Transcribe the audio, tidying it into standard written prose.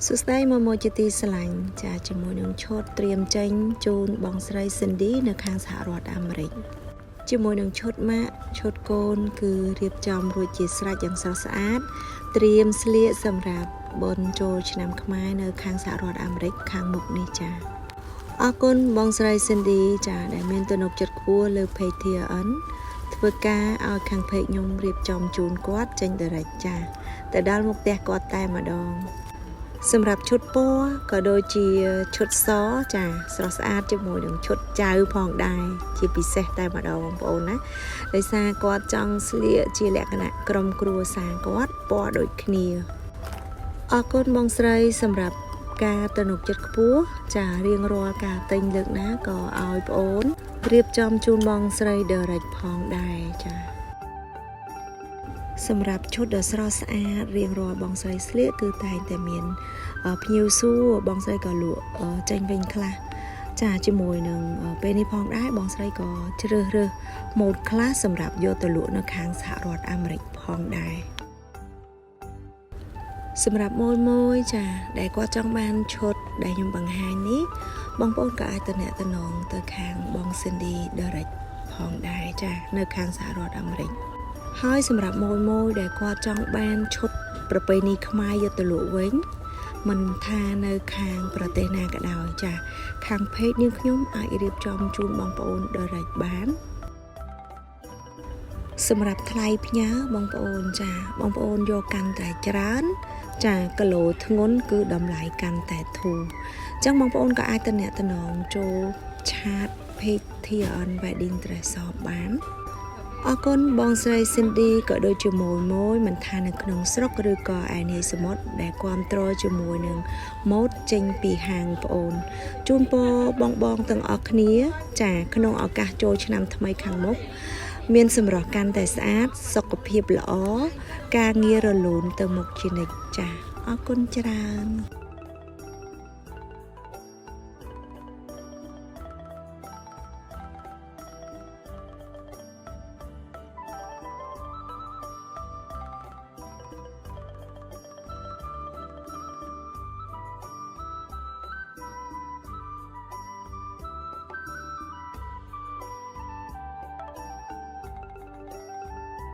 សួស្តីមកមកជាទីស្រឡាញ់ចាជាមួយនឹងឈុតត្រៀមចេញជូនបងស្រីស៊ីនឌីនៅខាងសហរដ្ឋអាមេរិកជាមួយនឹងឈុតម៉ាក់ឈុតកូនគឺរៀបចំរួចជាស្រេចយ៉ាងស្រស់ស្អាតត្រៀមស្លៀកសម្រាប់បុណ្យចូលឆ្នាំខ្មែរនៅខាងសហរដ្ឋអាមេរិកខាងមុខនេះចាអរគុណបងស្រីស៊ីនឌីចាដែលមានទំនុកចិត្តខ្ពស់លើ Page TN ធ្វើការឲ្យខាង Page ខ្ញុំរៀបចំជូនគាត់ចេញ direct ចាទៅដល់មុខផ្ទះគាត់តែម្ដង សម្រាប់ឈុតពណ៌ក៏ដូចជាឈុតសចាស្រស់ស្អាតជាមួយនឹងឈុតចៅផងដែរជាពិសេសតែម្ដងបងប្អូនណាដោយសារគាត់ចង់ស្លៀកជាលក្ខណៈក្រុមគ្រួសារគាត់ពណ៌ដូចគ្នាអរគុណបងស្រីសម្រាប់ការទំនុកចិត្តខ្ពស់ចារៀងរាល់ការទិញលើកណាក៏ឲ្យប្អូនរៀបចំជូនបងស្រី direct ផងដែរចា សម្រាប់ឈុតដ៏ស្រស់ស្អាតរៀងរាល់បងស្រីស្លៀកគឺតែងតែមានភ្ញៀវសួរបងស្រីក៏លក់ចេញវិញខ្លះចាជាមួយនឹងពេលនេះផងដែរបងស្រីក៏ជ្រើសរើសម៉ូដខ្លះសម្រាប់យកទៅលក់នៅខាងសហរដ្ឋអាមេរិកផងដែរសម្រាប់មួយមួយចាដែលគាត់ចង់បានឈុតដែលខ្ញុំបង្ហាញនេះបងប្អូនក៏អាចតំណតំណងទៅខាងបង Cindy Direct ផងដែរចានៅខាងសហរដ្ឋអាមេរិក ហើយសម្រាប់មួយមួយដែលគាត់ចង់បានឈុតប្រពៃណីខ្មែរយកទៅលក់វិញមិនថានៅខាងប្រទេសណាក៏ដោយចាខាង page នាងខ្ញុំអាចរៀបចំជូនបងប្អូន direct បានសម្រាប់ថ្លៃផ្ញើបងប្អូនចាបងប្អូនយកកាន់តែច្រើន ចាគីឡូធ្ងន់គឺតម្លៃកាន់តែធូរអញ្ចឹងបងប្អូនក៏អាចតំណតំណងចូល chat page TN Wedding Dress Shop បាន អរគុណបងស្រីស៊ីនឌីក៏ដូចជាមួយមួយមិនថានៅក្នុងស្រុកឬក៏ឯនាយសមុទ្រដែលគ្រប់គ្រងជាមួយនឹងម៉ូដចេញពីហាងប្អូនជូនពរបងបងទាំងអស់គ្នា ចាក្នុងឱកាសចូលឆ្នាំថ្មីខាងមុខមានសម្រស់កាន់តែស្អាតសុខភាពល្អការងាររលូនទៅមុខជានិច្ចចាអរគុណច្រើន។